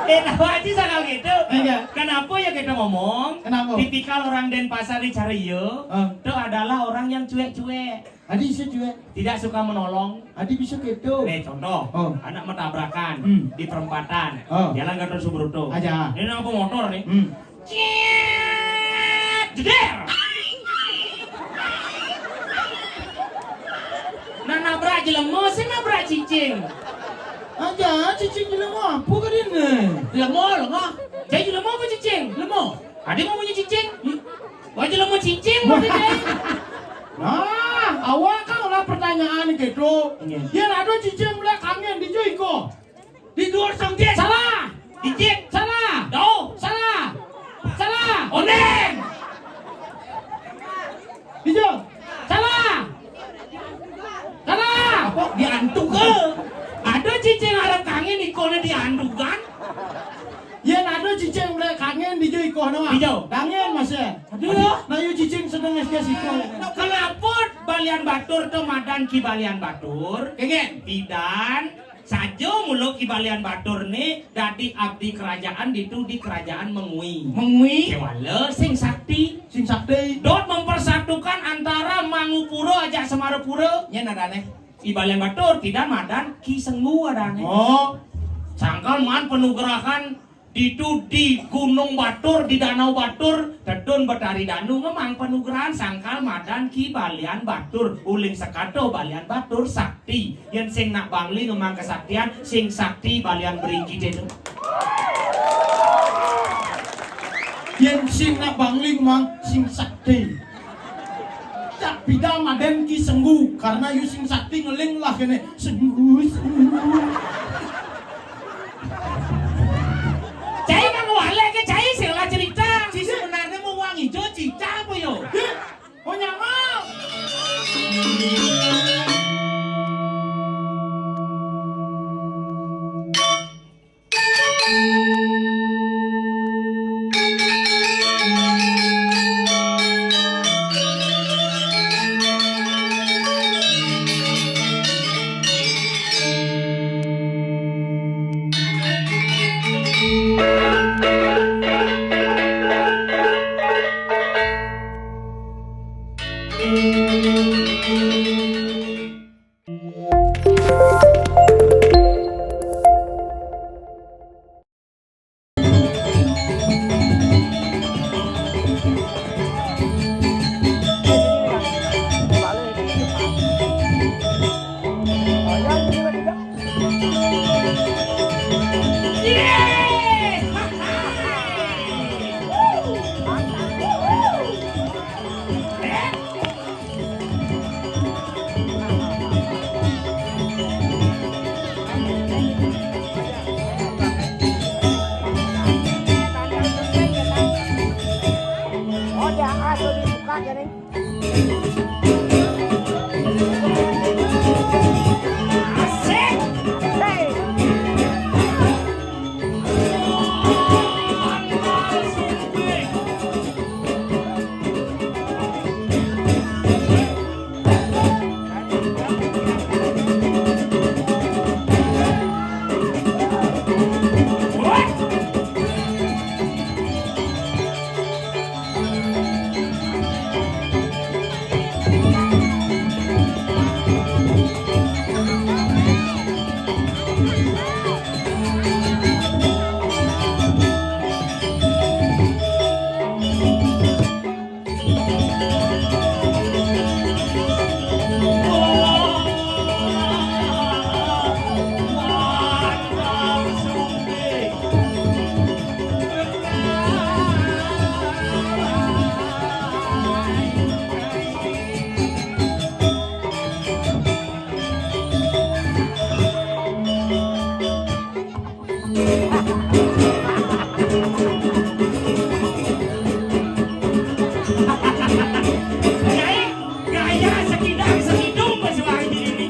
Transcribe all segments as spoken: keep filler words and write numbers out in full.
Eh, tahu aja sangat gitu. Iya. Kenapa ya kita ngomong? Kenapa? Tipikal orang Denpasar di Cariyo, ah, itu adalah orang yang cuek-cuek. Adi bisa cuek. Tidak suka menolong. Adi bisa gitu. Nih, contoh. Oh. Anak matabrakan, hmm, di perempatan. Oh. Jalan Gatot Subroto. Aja. Ini nang motor nih. Hmm. Ciet! Jeder! Nah, nabrak jelema, sing nabrak cicing. Aja, cicing jelema apa ka dina? Jelema, jelema. Jadi jelema apa cicing? Jelema. Adi mau punya cicing? Wah, jelema cicing maksudnya. Nah, awak kan olah pertanyaan gitu. Iya. Yén ada cicing mulai kangen di jo iko. Di duur songkit. Salah. Dikit. Salah. Jauh. Salah. Salah. Ondéng. Dijauh. Salah. Salah. Apa? Diantuk, eh. Ada cicing arep kangen, ikone diantukan. Yén ada cicing mulai kangen, dijauh ikoh nama. Dijauh. Kangen, Mas, ya. Aduh. Nah, yuk cicing sedang ngasih kasih ikoh. Kenapa balian batur tuh madan Ki Balian Batur? Kengén. Bidan. Saja mula Ki Balian Batur ni dadi abdi kerajaan ditu di kerajaan Mengwi. Mengwi. Kéwala sing sakti. Sing sakti. Dot mempersatukan antara Mangupura ajak Semarapura. Nyén adané. Ki Balian Batur, tidak madan Ki Senggu adané. Oh. Sangkal maan panugrahan ditu di Gunung Batur, di Danau Batur, tedun Betari Danu ngemang panugrahan sangkal madan Ki Balian Batur, uling sekato Balian Batur sakti. Yén sing nak bangli ngemang kesaktian, sing sakti Balian Beringgit itu. Yén sing nak bangli ngemang sing sakti. Tak bida madan Ki Senggu, karena yu sing sakti ngeling lah kéné. Senggu, Senggu. Cai mang walé ké cai sing lah cerita. Ci sebenarnya mau wangi jo cicak apa yo? Hé, mau nyama. Gaya, gaya sekidang sekidung pejuang ini.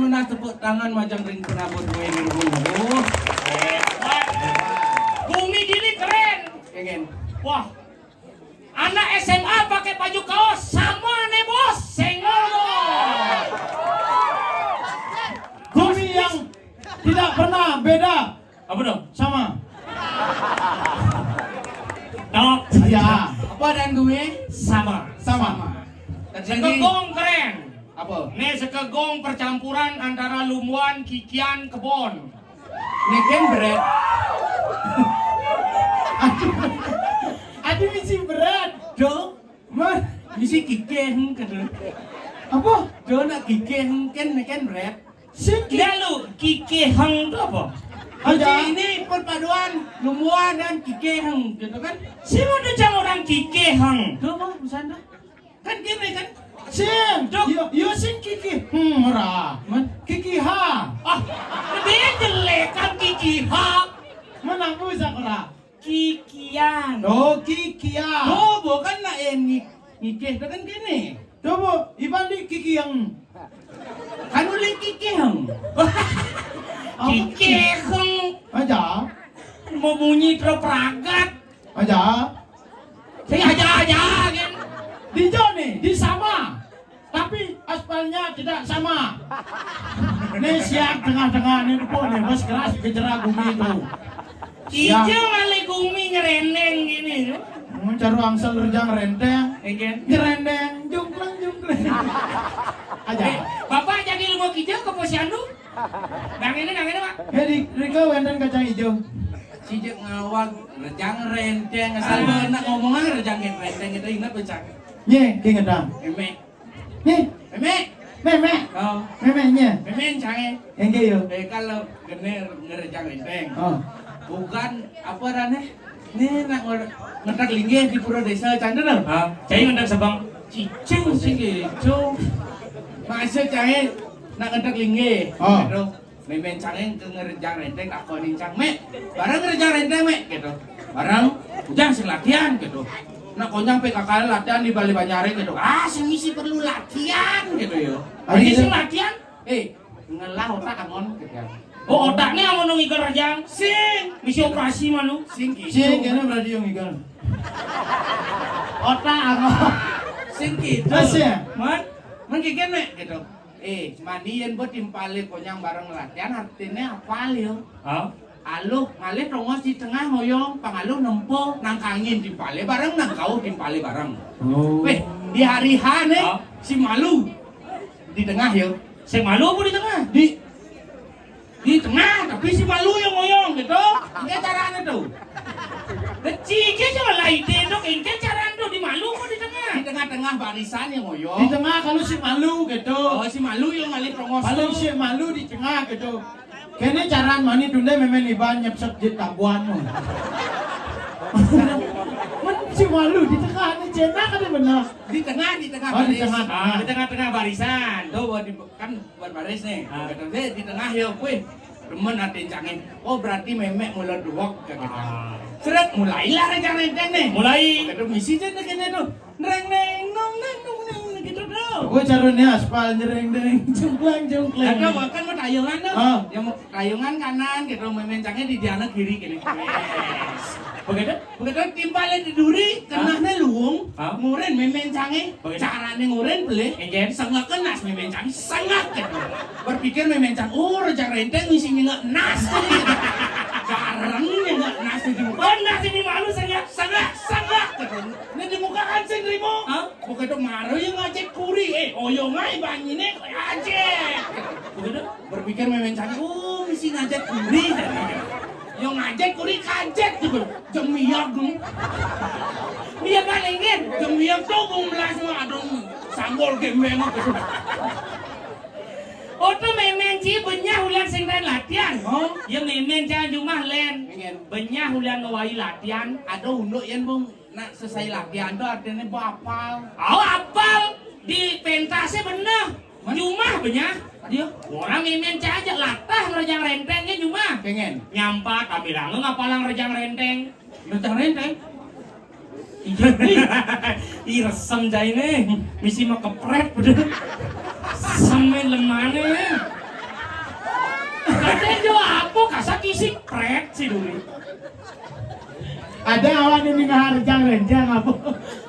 Nah, tepuk tangan majeng ring penabur duwe ring guru. Hebat. Gumi gini keren. Pengen. Wah. Anak S M A pakai baju kaos sama nih, Bos. Senggol, Bos. Gumi yang tidak pernah beda. Apa dong? Sama. Tok. Ya. Apa dan gumi? Sama. Sama. Sekegong keren. Apa? Nih sekegong percampuran antara lumuan, kikian, kebon. Neken berat. Aduh. Aduh, misi berat. Do. Mah, misi kikeheng, kata. Apa? Do nak kikeheng, ken, neken berat. Sing ki- Lalu, kikeheng itu apa? Aja. Jadi ini perpaduan lumuan dan kikeheng, gitu kan? Sing ada cang orang kikeheng. Do, apa? Misalnya. Kan gini kan? Sing. Dok. Yo, yo sing kiki. Hmm, ora. Man. Kiki ha. Ah, lebih jelek kan kiki ha. Menang bisa ora? Kikian. Oh, kikian. Oh, bukan nak ini. Ngikih itu kan gini. Coba, iban di kiki yang. Kan oleh kiki yang. Apa? Kiki yang. Aja. Mau bunyi terus peragat. Aja. Saya aja-aja kan. Di Joni, di sama. Tapi aspalnya tidak sama. Ini siang tengah-tengah ini pun nih, bos keras kejerak gumi itu. Siang. Ijo malah gumi nyereneng gini tuh. Hmm, caru angsel rejang renteng. Iya. Nyerendeng, jungkleng, jungkleng. Aja. Eh, Bapak jadi lu mau kijau ke posyandu? Nang ini, nang ini, Pak. Eh, di Riko wenten kacang hijau. Cijek ngawag, rejang renteng, asal. Ah. Nak ngomong aja rejang renteng, kita ingat pecah. Nye, keingetan. Emek. Nye. Emek. Memek. Oh. Memek, nye. Memek, cange. Engke yo. Eh, kalau gene ngerejang renteng. Oh. Bukan, apa rane? Nih, nak ngor-, ngetak linggih di pura desa, canda dong? Ah, cai ngetak sebang. Cicing sih gitu. Masa cai nak ngetak linggih? Oh. Gitu. Memen cange ke ngerejang renteng, takonin cang, "Mek, bareng ngerejang renteng, Mek?" Gitu. "Bareng, ujang sing latihan," gitu. Nah, konyang P K K latihan di Bali Banyare gitu. "Ah, sing misi perlu latihan," gitu yo. Ayo. Sing latihan? Eh, ngelah otak angon gitu. Oh, otaknya angon nang igal rejang. Sing. Misi operasi malu. Sing gitu. Sing, kene berarti yang igal. Otak angon. Sing gitu. Terus ya? Man? Man kikene gitu. Eh, mani yen mbok timpale konyang bareng latihan, artine apal yo. Hah? Aluh, ngalih tongos di tengah ngoyong, pangaluh nempo, nang kangin timpale bareng, nang kauh timpale bareng. Oh. Weh, di hari H nih, hah? Si malu di tengah yo. Si malu apa di tengah? Di, di tengah, tapi si malu yang ngoyong gitu. Ini caranya tuh. Kecil aja lah ide tuh, ini caranya tuh di malu apa di tengah? Di tengah-tengah barisan yang ngoyong. Di tengah kalau si malu gitu. Oh, si malu yang ngalih tongos. Kalau tuh si malu di tengah gitu. Kene caran mani tunde memen iban nyepset jit tabuan mo. Men si malu di tengah ni cenak ada benar. Di tengah, di tengah. Oh, di baris. Tengah. Ah, di tengah-tengah barisan. Tuh, buat di, kan buat baris nih. Ah. Kata dia di tengah ya, kuy. Demen hati cangin. Oh, berarti memek mula duwok, kata. Ah. Seret, mulailah rencana enten nih. Mulai. Kata misi aja nih kene tuh. Nreng neng nong neng nong neng gitu dong. Gue caranya aspal nyereng deng, jungklang jungklang. Ada bahkan mau tayungan dong. Ah. Yang mau tayungan kanan gitu, memen cangnya di diana kiri gini. Yes. Begitu? Begitu timpalnya di duri, hah? Kenahnya luwung, hah? Ngurin memen cangnya. Begitu. Caranya ngurin pelih. Ejen. Sengak kenas memen cangnya, sengak gitu. Berpikir memen cang, "Oh, rejang renteng misi nyengak nas." Jarang nyengak nas itu. Benar sini malu sengak. Sengak, sengak gitu. Ini di muka kan sing rimo. Hah? Bukan tuh maru yang ngajak kuri, eh, oyong ae banyine kok ajak. Bukan tuh berpikir memen cangnya, "Oh, misi ngajak kuri." Yang ngajak kuri kajet gitu. Jemiak dong. Dia kan ingin. Jemiak tuh bung belas mah, aduh, sanggol gembeng gitu. Oto memen ci benyah ulian sing len latihan. Oh. Ya memen jangan cuma len. Pengen. Benyah ulian ngewai latihan. Ada unduk yen bung. Nak selesai latihan tuh artinya bapal. Oh, apal di pentasnya bener. Hah? Cuma benyah. Dia orang memen aja latah ngerejang rentengnya cuma. Pengen. Nyampat ambil angin apalang rejang renteng. Rejang renteng. Iya. Ih, resem jaine. Misi mah kepret bener. Semen lemane. Ate jo apa kasar kisik pret si duri. Ada awak nu ninggal rejang-rejang apa?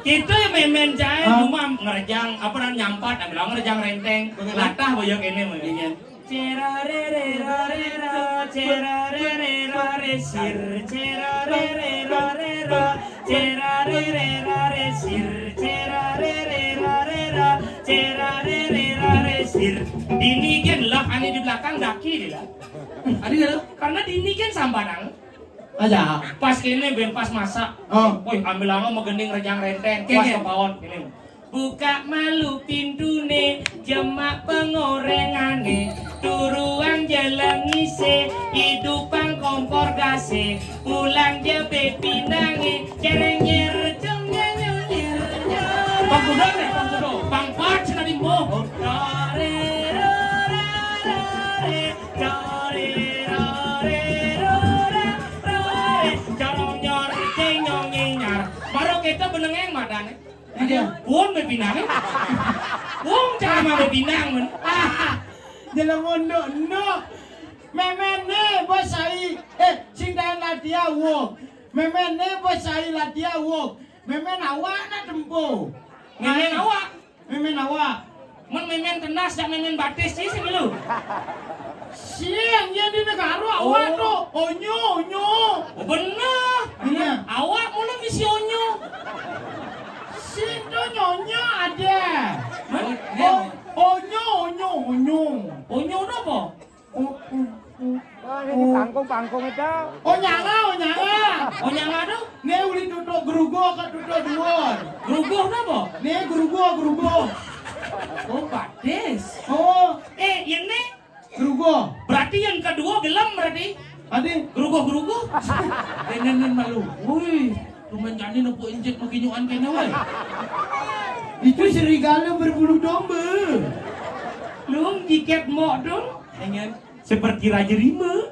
Kita ya memen cai, cuma ngerejang apa nan nyampat, bilang ngerejang renteng. Latah boyok ini mah. Iya. Cerarererarera, cerarererare sir, cerarererarera, cerarererare sir, cerarererarera, cerarererare sir. Dini kan lah ane di belakang daki dia lah. Adi kan? Karena dini kan sambarang. Aja. Pas kene ben pas masak. Oh. Woi, ambil lama megening rejang renteng, pas kepaon ini. Buka malu pintune, jemak pengorengane, turuan jalan ngise, idupang kompor gase, pulang je bepinange, jereng jer jong nyanyo nyer nyor. Bang Kudo nih, Bang Kudo. Bang Pat sina di mo. Dore rora dore, dore rore rora, dore jorong nyor jeng nyong nyinyar. Baru kita benengeng madane. Iya. Pun bepinang. Wong cara mah bepinang men. Jelema ndo ndo. Memene bos ai. Eh, sing daen ladia wong. Memene bos ai ladia wong. Memen awak na tempo. Memen awak. Memen awak. Mun memen tenas jak memen batis sih sing lu. Sing ya di negara awak tuh. Onyo, onyo. Oh, bener. Iya. Awak mulu misi onyo. Sing tuh nyonyo ada. Hah? Oh, onyo, onyo, onyo. Onyo itu apa? Oh, oh, oh. Wah, ini pangkung-pangkung itu. Oh, nyanga, oh, nyanga. Oh, nyanga tuh? Nih uli tutuk gerugo ke tutuk duur. Gerugo itu apa? Nih gerugo, gerugo. Oh, batis. Oh. Eh, ini gerugo. Berarti yang kedua gelem berarti. Adi. Gerugo-gerugo. Dengan malu. Woi, tumen jani nepuk injek makinyuan kene woi. Itu serigala berbulu domba. Lung jiket mok dong. Dengan seperti Raja Rima.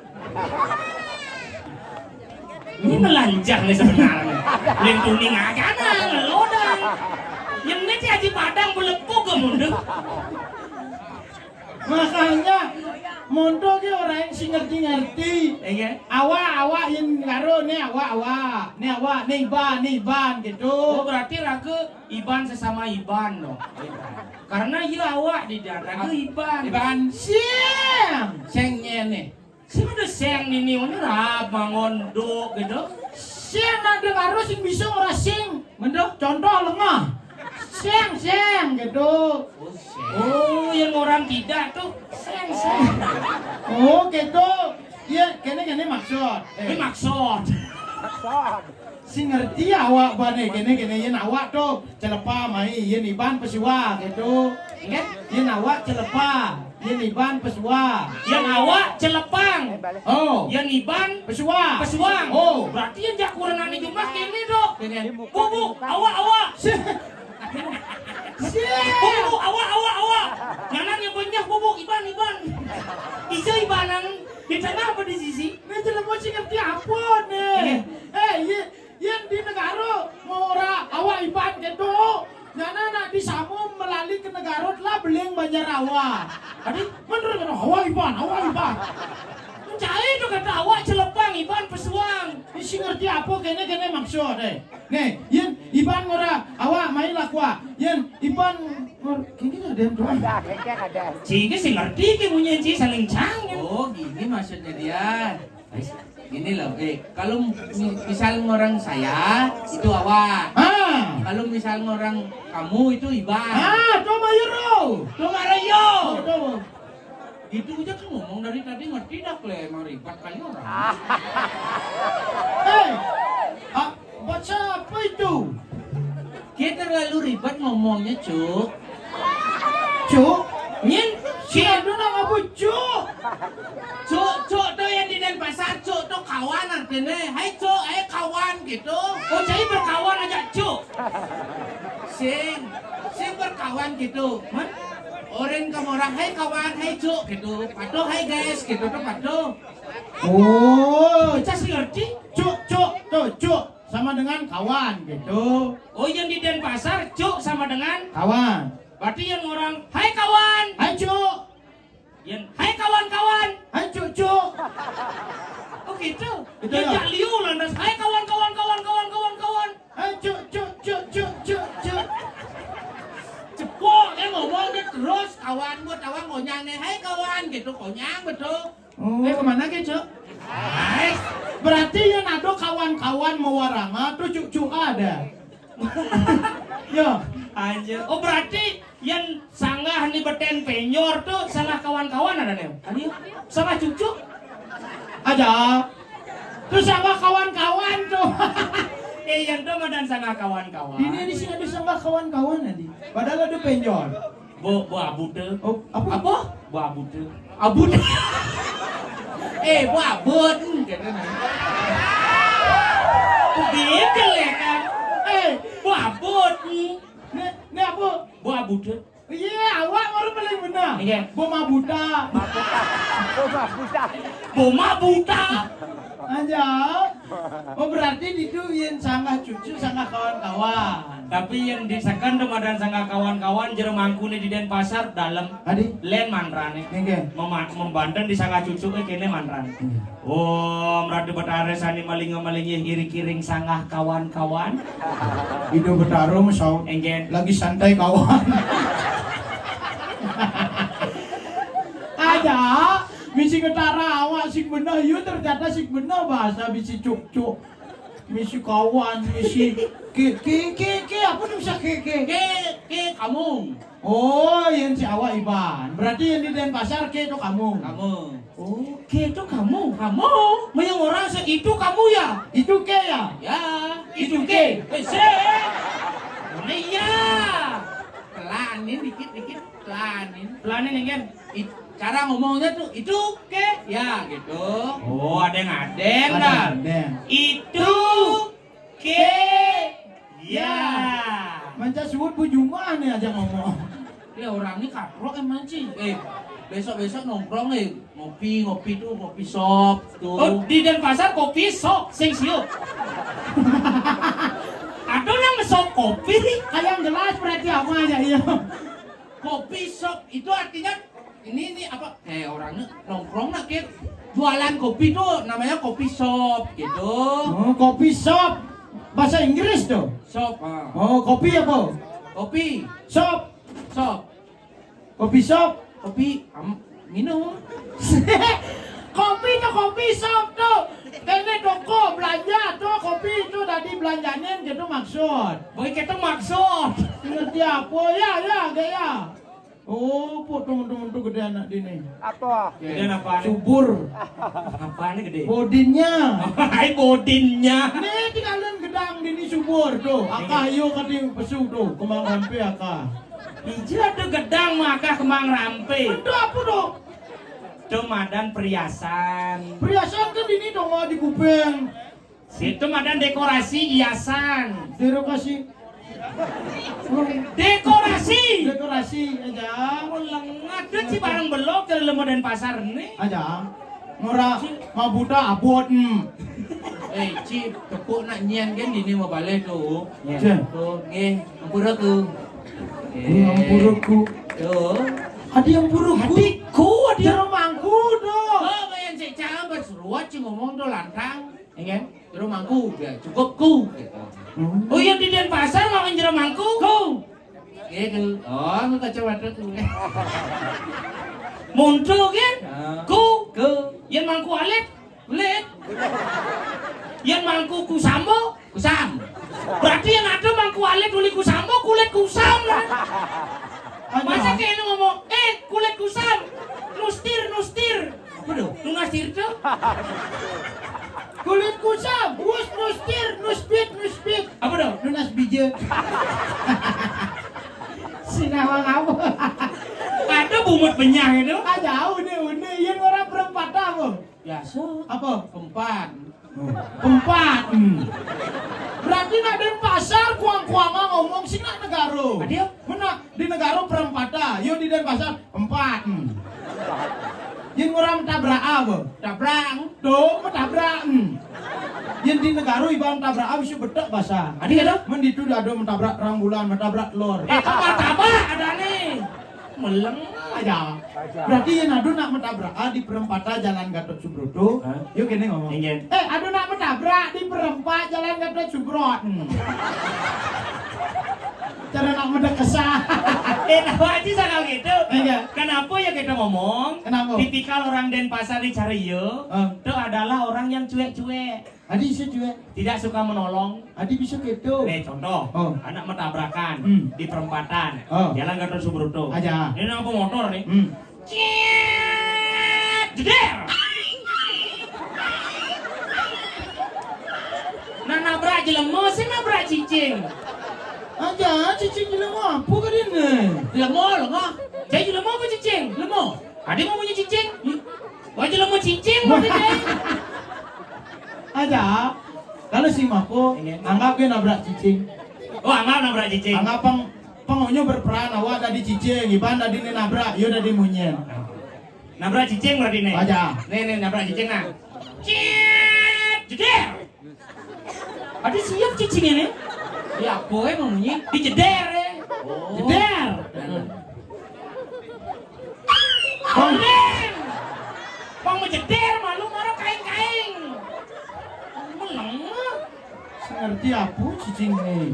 Ini melanjang nih sebenarnya. Lintuni ngagana, lodang. Yang ini Haji Padang belepuk ke mundur. Makanya mondo ki orang sing ngerti-ngerti. Iya. Awak, awak yang karo nih awak, awak. Nih awak, nih Iban, nih Iban gitu. Oh, berarti raga Iban sesama Iban dong. Karena iya awak di dalam raga Iban. Iban. Siang. Sengnya nih. Sing ada seng nini, ini rap, mangon, duk, gitu. Seng ada baru sing bisa ngora sing. Mendo? Contoh lengah. Seng, seng, gitu. Oh, seng. Oh, yang orang tidak tuh. Seng, seng. Oh, gitu. Iya, kene, kene maksud. Eh. Ini maksud. Maksud. Sing ngerti awak bane kene kene yen awak to celepa mai yen Iban pesuwa gitu. Ingat? Yen awak celepa yen Iban pesuwa. Yen awak celepang. Oh. Yen Iban pesuwa. Pesuwang. Oh. Berarti yang jakuran ane jumlah kene to. Kene. Bubuk awak awak. Bubuk awak awak awak. Nyanan yang banyak bubuk Iban Iban. Ijo Ibanan di tengah apa di sisi? Ini jelema sing ngerti apa nih? Eh, iya. Yen di negara ngora awak Iban kedo, nyana nak disamum melalui ke negara telah beling banjar awak. Tadi menurut kata awak Iban, awak Iban. Mencari tu kata awak celepang Iban pesuang. Isi ngerti apa kene kene maksud eh. Nih, yen Iban ngora awak main lakwa. Yen Iban ngor kini ada yang doang. Ada, ada. Cing si ngerti ke punya cing saling cang. Oh, gini maksudnya dia. Gini loh, eh, kalau mi- misal orang saya itu awak. Ah. Kalau misal orang kamu itu Iban. Ah, to mayuro. To marayo. Oh, to. Itu aja kan ngomong dari tadi ngerti dah le emang ribet kali orang. Eh, ah, baca apa itu? Kita terlalu ribet ngomongnya, Cuk. Cuk? Nyin, si Cuk. Aduh, nama apa, Cuk? Cuk, Cuk tuh yang di Denpasar, Cuk tuh kawan artinya. Hai, Cuk, hai, kawan gitu. Oh, jadi berkawan aja, Cuk. Sing, sing berkawan gitu. Hah? Orang kamu orang, hai kawan, hai Cuk gitu. Patuh, hai guys gitu tuh patuh. Oh, Cak si ngerti? Cuk, Cuk, tuh, Cuk. Sama dengan kawan gitu. Oh, yang di Denpasar, Cuk sama dengan? Kawan. Berarti yang orang, hai kawan. Hai Cuk. Yang, hai kawan-kawan. Hai Cuk, cuk. Oh gitu. Itu ya. Jejak liu lantas. Hai kawan, kawan, kawan, kawan, kawan, kawan. Hai cuk, cuk, cuk, cuk, cuk, cuk. Cepok dia ngomong dia terus kawan buat kawan konyang nih. Hai kawan gitu konyang betul. Oh. Eh kemana ke cuk? Hai. Berarti yang ada kawan-kawan mewarama tuh cuk-cuk ada. Ya. Aja. Oh berarti yang sanggah ni beten penjor tuh sanggah kawan-kawan ada nih. Aduh, sanggah cucu. Aja. Tuh sanggah kawan-kawan tuh. Eh yang tuh madan sanggah kawan-kawan. Ini di sini ada sanggah kawan-kawan nanti. Padahal ada penjor. Bo, bo abut tuh. Oh, apa? Apa? Bo abut tuh. Abut. Eh, bo abut. Hmm, kata nah. Tuh dia jelek kan. Eh, bo abut. Hmm. Nih, nih apa? Bo abut tuh. Iya, awak baru paling benar. Iya. Bo mabuta. Bo mabuta. Aja. Oh berarti itu yang sanggah cucu, sanggah kawan-kawan. Tapi yang di second tuh madan sanggah kawan-kawan jero mangku nih di Denpasar dalam. Adi? Len manrane. Nggih. Mema- membanten di sanggah cucu eh kene manran. Iya. Om Ratu Betara sani malinga malingi hiri kiring sanggah kawan-kawan. Ido Betara mesau. Enggih. Lagi santai kawan. Ada misi ketara awak sing bener, yo ternyata sing bener bahasa misi cuk-cuk. Misi kawan, misi ke ke ke ke apa nih bisa ke ke? Ke ke kamu. Oh, yang si awak Iban. Berarti yang di Denpasar ke itu kamu. Kamu. Oh, ke itu kamu. Kamu. Mayang orang se itu kamu ya? Itu ke ya? Ya, itu ke. Eh, se. Mana ya? Pelanin dikit-dikit, pelanin. Pelanin yang kan? It- cara ngomongnya tuh itu ke ya gitu. Oh, ada yang ada dah. Ada. Itu ke ya. Manca suut bu jumah nih aja ngomong. Ya orang ini katrok emang sih. Eh, besok-besok nongkrong eh ngopi ngopi tuh ngopi shop tuh. Oh, di Denpasar kopi shop sing siup. Ada nang shop kopi. Kayak jelas berarti apa aja iya. Kopi shop itu artinya ini ini apa? Eh orangnya nongkrong nak ke jualan kopi tuh namanya kopi shop gitu. Oh, kopi shop. Bahasa Inggris tuh. Shop. Ah. Oh, kopi apa? Kopi. Shop. Shop. Kopi shop. Kopi am, minum. Kopi tuh kopi shop tuh. Kene toko belanja tuh kopi itu tadi belanjanin gitu maksud. Boy kita maksud. Ngerti apa? Ya ya gaya. Oh, potong temen tuh gede anak dini. Apa? Gede apa? Subur. Apa nih gede? Bodinnya. Hai bodinnya. Nih tinggalin gedang dini subur tuh. Akah yo kati pesu tuh, kemang rampe akah. Ija ada gedang maka kemang rampe. Itu apa tuh? Itu madan perhiasan. Perhiasan kan ini dong di kuping. Itu madan dekorasi hiasan. Dekorasi. Dekorasi. Dekorasi aja. Oh, lengat. Itu ci barang belok dari lemo dan pasar nih. Aja. Ngora mabuta abot. Hmm. Eh, ci tepuk nak nyian kan dini mau balik tuh. Cek. Tuh, nggih, ampura ku. Ampura ku. Tuh. Adi ampura ku. Adi ku, adi. Jero mangku tuh. Oh, kayak cek campur seruat ci ngomong tuh lantang. Iya. Jero mangku, ya cukup ku gitu. Oh iya di Denpasar ngomong jero mangku. Ku. Gitu. Oh, aku kacamata ku. Muntu kan? Ah. Ku. Ku. Yang mangku alit, kulit. Yang mangku kusambo, kusam. Berarti yang ada mangku alit uli kusambo, kulit kusam lah. Masa kayak ini ngomong, eh kulit kusam, nustir, nustir. Apa tuh? Tunas tirta. Kulit kusam, wus nustir, nuspit, nuspit. Apa tuh? Nunas bija. Sinawang apa? Ada bungut benyah itu. Ah jauh deh, udah. Iya orang perempatan apa? Biasa. Apa? Empat. Empat. Hmm. Berarti nak Denpasar kuang-kuangan ngomong sing nak negara. Ada? Mana di negara perempatan, yo di Denpasar empat. Hmm. Yang orang tabrak apa? Tabrak. Tuh, tabrak. Hmm. Yang di negara ibarat tabrak apa sih betek bahasa. Ada ada? Men itu ada menabrak terang bulan, menabrak telur. Eh, apa tabrak ada nih? Meleng. Aja. Berarti yén ado nak matabrak, ah, di perempatan Jalan Gatot Subroto. Hah? Yuk, kéné ngomong. Inggih. Eh, ado nak matabrak di perempat Jalan Gatot Subroto. Hmm. Cara nak mendekesan. Eh, tahu aja sama gitu. Iya. Kenapa ya kita ngomong? Kenapa? Tipikal orang Denpasar di Cario, Hah? Itu adalah orang yang cuek-cuek. Adi bisa cuek. Tidak suka menolong. Adi bisa gitu. Nih, contoh. Oh. Anak matabrakan Hmm. di perempatan. Oh. Jalan Gatot Subroto. Aja. Ini nang motor nih. Hmm. Ciet! Jeder! Nah, nabrak jelema, sing nabrak cicing. Aja, cicing jelema apa kadéné? Jelema, jelema. Jadi jelema apa cicing? Jelema. Adi mau punya cicing? Wah, jelema cicing maksudnya. Aja. Kalau si mako, Iya. anggap dia nabrak cicing. Oh, anggap nabrak cicing. Anggap pang, pang onyo berperan awak dadi cicing, iban dadi né nabrak, yo dadi munyén. Nabrak cicing berarti né. Aja. Nih, nih, nabrak cicing nah. Ciet, jeder. Ada siap cicingnya nih. Ya, apa emang bunyi? Dijeder ya. Oh. Jeder. Nah. Konden. Pang mau jeder malu maro kaing-kaing. Meleng. Ngerti apa cicing nih?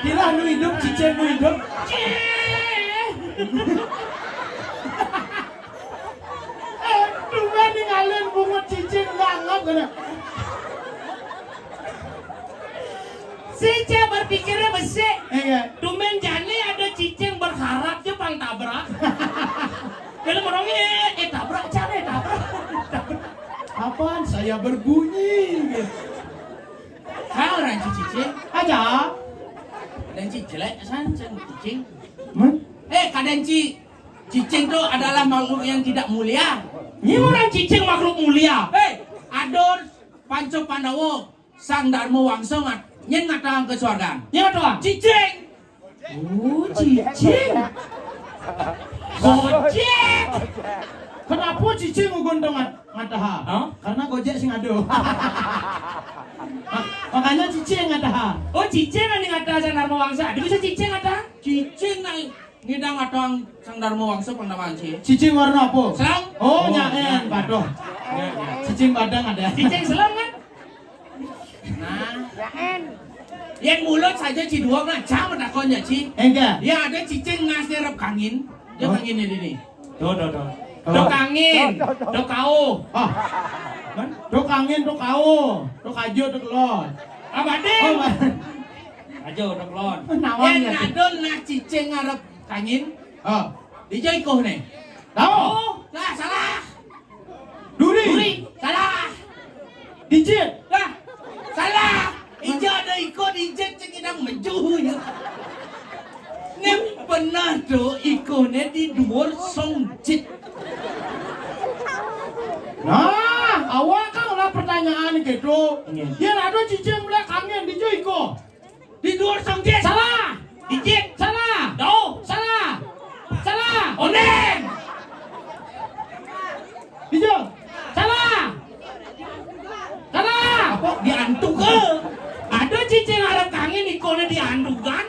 Kira nu hidup, cicing nu hidup. Aduh, kan ningalin bungut cicing nganggap kena. Si Cé berpikirnya besik. Iya. Tumben jani ada cicing berharap je pang tabrak. Kalau merongnya, eh tabrak cara tabrak. Apaan saya berbunyi? Gitu. Kau orang cicing. Aja. Dan ci jelek san cicing. Hmm? Eh kadang ci cicing tu adalah makhluk yang tidak mulia. Ini orang cicing makhluk mulia. Hei, adon Panca Pandawa, Sang Dharma Wangsa ngat, nyén ngatahang ke swargan. Nyén ngatahang? Cicing. Oh, cicing. Gojek. Kenapa cicing ugun to ngat-, ngataha? Hah? Karena Gojek sing ada. Ma-, makanya cicing ngataha. Oh, cicing yang ngataha Sang Dharma Wangsa. Ada bisa cicing ngataha? Cicing nang ngidang atang Sang Dharma Wangsa pang namanci. Cicing warna apa? Selang. Oh, oh, nyaén, ya. Patuh. Ya, ya. Cicing badang ada. Cicing selang kan? Nah. Yang mulut saja ci dua nah, cang takon ya ci. Enggak. Ya ada cicing nas arep kangin. Dia oh. Kangin ini nih. Tuh, tuh, tuh. Tuh kangin, tuh kau. Ah. Kan? Tuh kangin, tuh kau. Tuh kajo, tuh kelon. Apa deh? Oh, ma- Aja udah kelon. Nawan. Yén ya. Adon nah cicing ngarep kangin. Oh. Dija ikoh né. Tahu? Oh, lah salah. Duri. Duri, salah. Dijit. Lah, salah. Ija ada ikoh dijit cek idang mejuh ya. Né pernah tuh ikoh né di duur songjit. Nah, awak kan olah pertanyaan gitu. Iya. Yén ada cicing belék kangin dija ikoh. Di duur songjit. Salah. Dijit. Salah. Jauh. Salah. Salah. Ondén. Dijit. Salah. Salah. Apa? Diantuk ke? Ada cicing arep kangin ikoh né diantukan.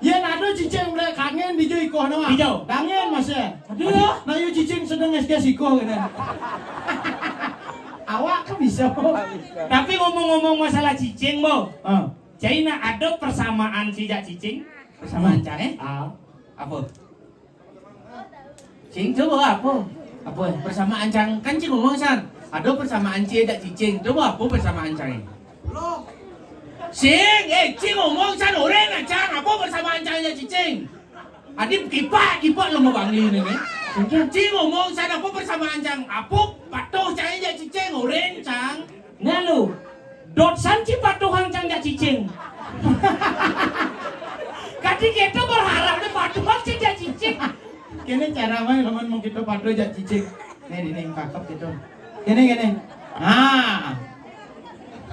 Yén ada cicing belék kangin dija ikoh nah. Dija. Kangin masih. Aduh. Nah, yo cicing sedang S K siko kéné. Awak kan bisa. Tapi ngomong-ngomong masalah cicing, Bo. Ah. Cai nah ada persamaan ci jak cicing. Persamaan cang, eh? Ah. Apa? Cing coba apa? Apa? Persamaan cang kan cing ngomong san. Ada persamaan ci jak cicing. Coba apa persamaan cang? Sing, eh cing ngomong san oren cang. Apa persamaan cang jak cicing? Adi kipak kipak lo mau bangli né. Cing ngomong san apa persamaan cang? Apa patuh cang jak cicing oren cang? Nah lu, dot san ci patuhan cang jak cicing. Kati kita berharap né patuhan cang jak cicing. Kéné cara main lamun mau kita patuh jak cicing. Nih, nih, nih, cakep gitu. Kéné, kéné. Nah.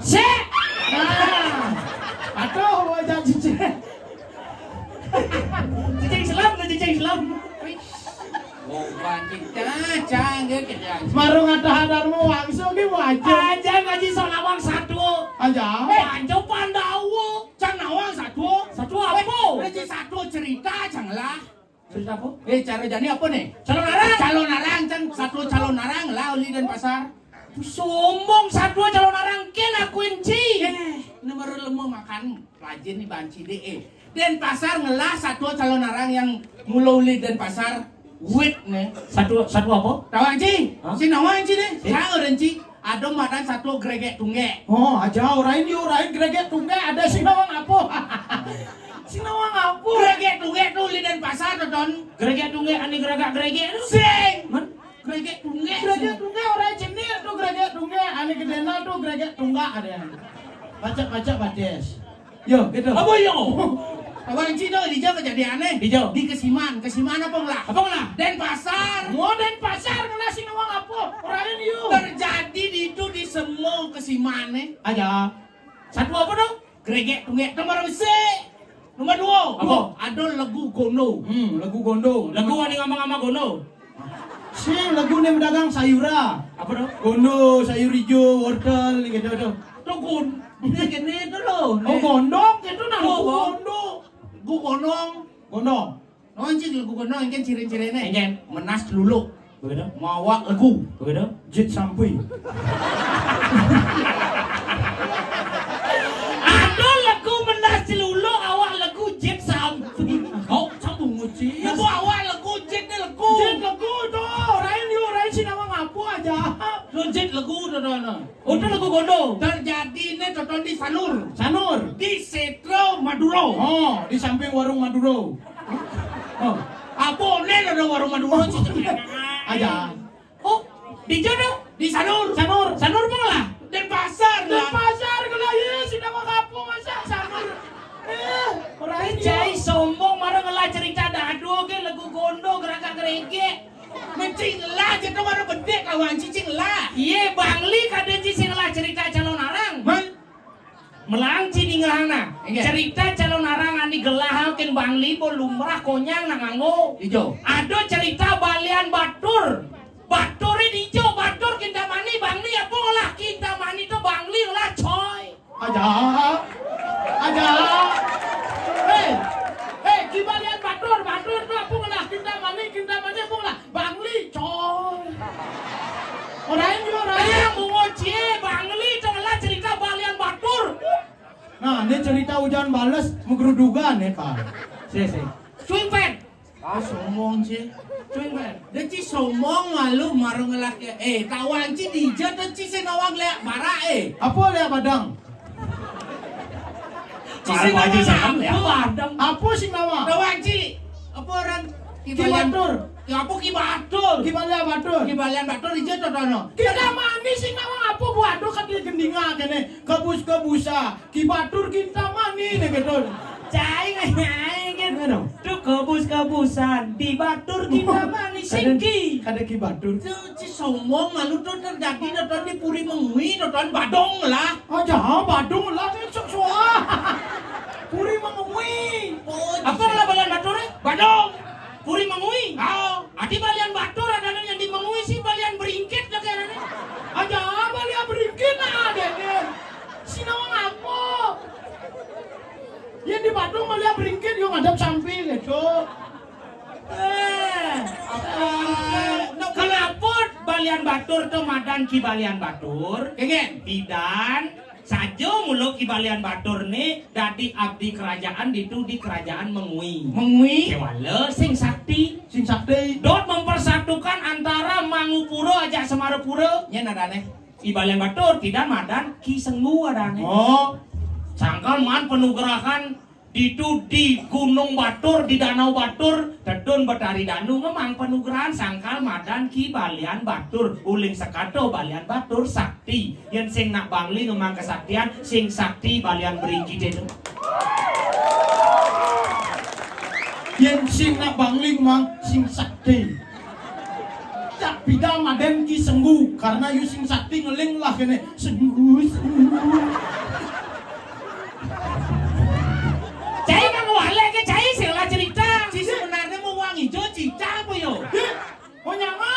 Sik. Nah. Patuh jak cicing. Cicing selam, cicing selam. Cang, cang, gitu ya. Marung ada hadarmu langsung di wajah. Aja ngaji salawang satu. Aja. Eh, anjo Pandawa. Cang nawang satu. Satu apa? Ngaji satu cerita, cang lah. Cerita apa? Eh, cara jani apa nih? Calonarang. Calonarang, cang satu Calonarang lah, uli Denpasar. Sombong satu Calonarang, ken akuin ci. Eh, nomor lemah makan. Rajin nih banci deh, eh. Denpasar ngelah satu Calonarang yang mula uli Denpasar, wit nih. Satu, satu apa? Tawang ci? Hah? Si nawang ci deh. Eh? Cang orang ci. Ada madan satu Gregek Tunggek. Oh, aja orahin yu, orahin Gregek Tunggek, ada si nawang apa? Si nawang apa? Gregek Tunggek tuh uli Denpasar tuh, Ton. Gregek Tunggek, ane geragak gregek tuh. Sing. Man? Gregek Tunggek. Gregek Tunggek orang jenis tuh, Gregek Tunggek. Ane gedena tuh Gregek Tunggak ada. Pacak-pacak bades. Yo, gitu. Apa yo? Abang Cino di Jawa kejadiannya. Di Jawa. Di Kesiman. Kesiman apa ngelah? Apa ngelah? Denpasar. Oh, Denpasar ngelah si nawang apa? Orahin yu. Terjadi di itu di semua Kesiman nih. Aja. Satu apa dong? Gregek Tunggek. Nomor besi. Nomor dua. Apa? Ada lagu Gondo. Hmm, lagu Gondo. Lagu ane ngama-ngama Gondo. Si lagu nih pedagang sayura. Apa dong? Gondo, sayur hijau, wortel, gitu tuh. Tuh Gondo. Ini gini itu loh. Oh, gondong gitu nah. Tuh, Gondo. Lagu Gondong. Gondong. Oh, cik, lagu Gondong, engken cirin-cirinnya. Engken. Menas luluk. Begitu? Mawak lagu. Begitu? Jit sampui. Aduh, lagu menas luluk, awak lagu jit sampui. Kau sambung nguci. Ya, bu, awak lagu jit ni lagu. Jit lagu tu. Orahin yu, orahin si nawang apa aja. Lo jit lagu tu, tu, tu. Untuk lagu Gondo. Terjadi ni, Toton, di Sanur. Sanur. Di Setro Maduro. Oh, di samping warung Maduro. Oh. Apa ni ada warung Maduro, cik? Aja. Oh, di Jodo. Di Sanur. Sanur. Sanur apa lah? Denpasar lah. Denpasar kalau iya, si nawang apa masa Sanur? Eh, orang ini. Cai sombong, marah ngelah cerita dado ke lagu Gondo, geragak gregek. Mencing lah, jatuh baru bedek kawan, cicing lah. Iye, Bangli kada ci sing lah cerita Calonarang. Man? Melang ci ningahana. Inggih. Cerita Calonarang ani gelah ken Bangli bo lumrah konyang nang anggo. Ijo. Ada cerita balian batur. Batur di ijo, batur Kintamani, Bangli apa ngelah Kintamani tu Bangli ngelah, coy. Aja. Aja. Hei. Hei, Ki Balian Batur, Batur tu apa ngelah Kintamani, Kintamani apa ngelah Bangli, coy. Orahin yu, orahin. Eh, mungut cie, Bangli tu ngelah cerita balian batur. Nah, ni cerita hujan bales, menggerudugan ni, Pak. Si, si. Swing pen. Ah, sombong, Ci. Cuy, Ber. Dia, Ci, sombong malu marung ngelah ke. Eh, tawang, Ci, dija tu, Ci, sing nawang leak barak, eh. Apa leak badang? Ci, sing nawang leak badang. Apa sing nawang? Tawang, Ci. Apa orang Ki Batur. Ya, apa Ki Batur? Ki Balian Batur. Ki Balian Batur dija tu, Tono. Kintamani sing nawang apa buat tu kat dia gendinga kene. Kebus-kebusa. Ki Batur Kintamani ni gitu. Cai ngai kan. Mana? Tu kebus-kebusan di Batur Kintamani singki. Kada Ki Batur. Tu Ci sombong malu tu terjadi doton di Puri Mengwi doton Badung lah. Aja Badung lah ni sok soa. Puri Mengwi. Oh, apa lah balian Batur eh? Badung. Puri Mengwi. Oh. Adi balian Batur ada yang di Mengwi sih balian beringkit dah kayaknya. Aja balian beringkit nah ada ni. Sinawang apa? Yang di Badung melihat beringkit, yang ngadap samping, gitu. Eh, eh, kenapa Balian Batur tu madan Ki Balian Batur? Kegen. Bidan, saja mula Ki Balian Batur ni dadi abdi kerajaan ditu di kerajaan Mengwi. Mengwi. Kewala sing sakti. Sing sakti. Dot mempersatukan antara Mangupura ajak Semarapura. Nya nadane. Ki Balian Batur, tidak madan Ki Senggu adane. Oh. Sangkal man penugrahan ditu di Gunung Batur, di Danau Batur, tedun Betari Danu ngemang penugrahan sangkal madan Ki Balian Batur, uling sekato Balian Batur sakti. Yen sing nak Bangli ngemang kesaktian, sing sakti Balian Beringkit itu. Yen sing nak Bangli ngemang sing sakti. Tak bida maden Ki Senggu, karena yu sing sakti ngeling lah kene. Senggu, Senggu. Cai mang walek ke cai sing lah cerita. Ci sebenarnya mau wangi jo cerita apa yo? Heh, oh nyama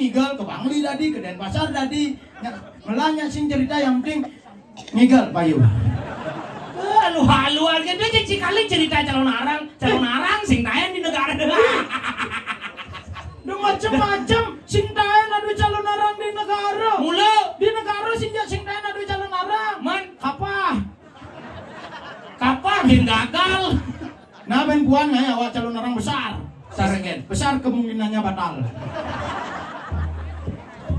Ngigel ke Bangli dadi, ke Denpasar dadi. Nya, melah nya sing cerita, yang penting ngigel payu. Eh, halu-haluan gitu aja, cikaling cerita calon arang, calon arang sing taén di negara. Duh, macem-macem, sing taén aduh calon arang di negara. Mula di negara sing ja-, sing taén aduh calon arang. Man. Kapah. Kapah bin gagal. Nah, bin puan ngai awak calon arang besar. Besar again. Besar kemungkinannya batal.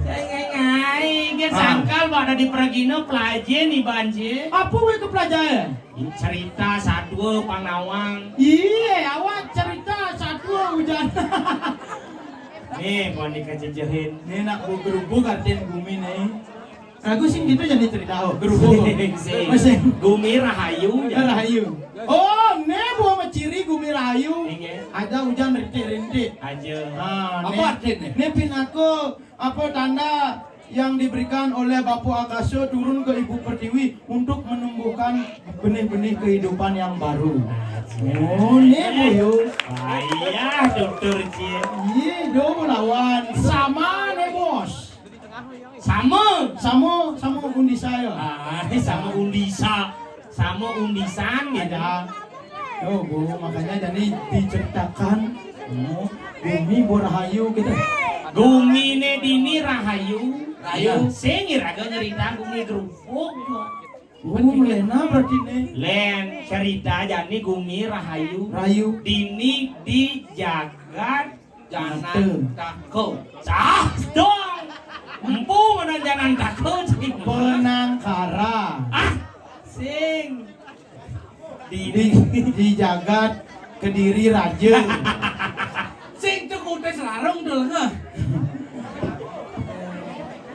Ngai-ngai, gé. Ah. Sangkal pada di pergina pelajaran nih, Banji. Apa wé ke pelajaran? Cerita sadua pang nawang. Iya, awak cerita sadua hujan. Nih, mau dikejejehin. Nih nak bu-, berhubung artin bumi nih. Ragu sing gitu jadi cerita, oh, berhubung. Sing. Masih. Gumi rahayu, ya. Rahayu. Oh, né buah maciri gumi rahayu. Inggih. Ada hujan rintik-rintik. Aja. Ah, apa artinya? Né pinaka apa tanda yang diberikan oleh Bapak Akasa turun ke Ibu Pertiwi untuk menumbuhkan benih-benih kehidupan yang baru. Oh, né boyo. Ayah, dokter Cil. Iya, do melawan sama né, Bos. Sama. Sama, sama undi saya. Ah, sama undisa. Sama undisan gitu. Ada. Oh, Bu, makanya jadi diceritakan. Oh, gumi borahayu gitu. Gumi né dini rahayu. Rahayu. Sing iraga nyerita gumi gerupuk. Oh, melena berarti né. Lén, cerita jani gumi rahayu. Rahayu. Dini di jagat Janantaka. Cah, dong. Empu mana Janantaka, cing. Penangkara. Ah, sing. Di, di, di jagat Kediri Raja. Sing tuh kuda selarung tuh, heh.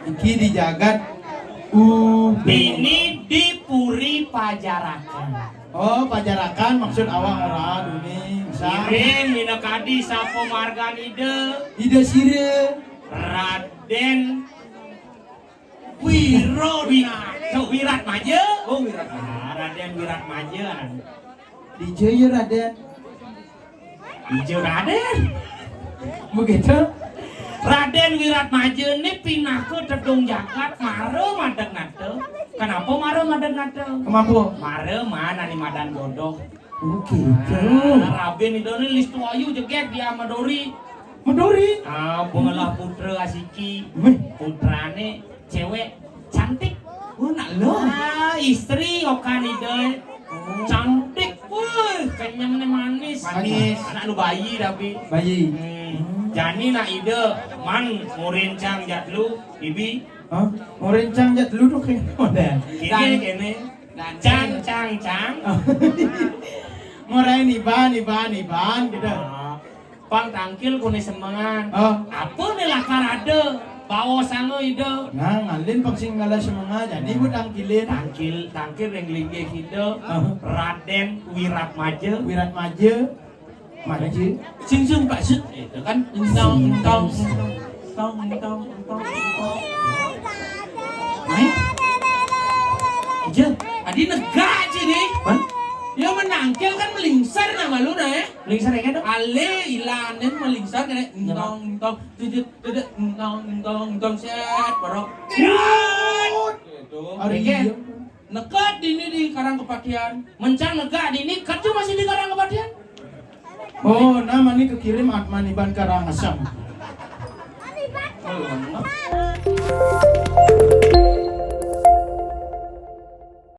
Iki di jagat U. Ini di Puri Pajarakan. Oh, pajarakan maksud awak ora duni. Misal. Iring minakadi sapa margan Ida? Ida sira. Raden Wiro. Wi-, Cok Wiratmaja. Oh, Wiratmaja. Ah, Raden Wiratmaja. Dija ya, Raden. Dija Raden. Begitu. Raden Wiratmaja ni pinaka tedung jagat, mara madeg nata. Kenapa mara madeg nata? Kenapa? Mara manani madan godoh. Oh, gitu. Ah, Raden Ida ni listu ayu jeget dia Madori. Madori? Ah, pengelah putra asiki. Meh. Putrane cewek cantik. Oh, nak lo. Ah, istri okan Ida. Oh. Cantik, weh, kenyemne manis. Manis. Anak nu bayi tapi. Bayi. Hmm. Hmm. Jani nak Ida, man murin cang jatlu, ibi. Hah? Murin cang jatlu tuh kayak model. Kene, kene. Cang, cang, cang. Ngorain iban, iban, iban gitu. Ah. Pang tangkil kone semengan. Oh. Apa nih lakar ada? Bawa sanga Ida. Nah, ngalin pang sing ngala semengan, jadi bu tangkilin. Tangkil, tangkil yang linggih Ida. Oh. Raden Wiratmaja. Wiratmaja. Maja. Sing sing Pak Sut. Itu kan. Entong, entong, entong, entong, entong, entong. Mai. Aja. Adi negak sini. Hah? Ya menangkil kan melingsar nama lu nah ya. Lingsar ya kan? Ale ilanen melingsar kena entong, entong, tujuh, tujuh, entong, entong, entong, set, baru. Gitu. Ari iya. Neked dini di Karang Kepatian. Mencang negak dini, ketu masih di Karang Kepatian. Oh, nama ni kekirim Atman iban Karangasem.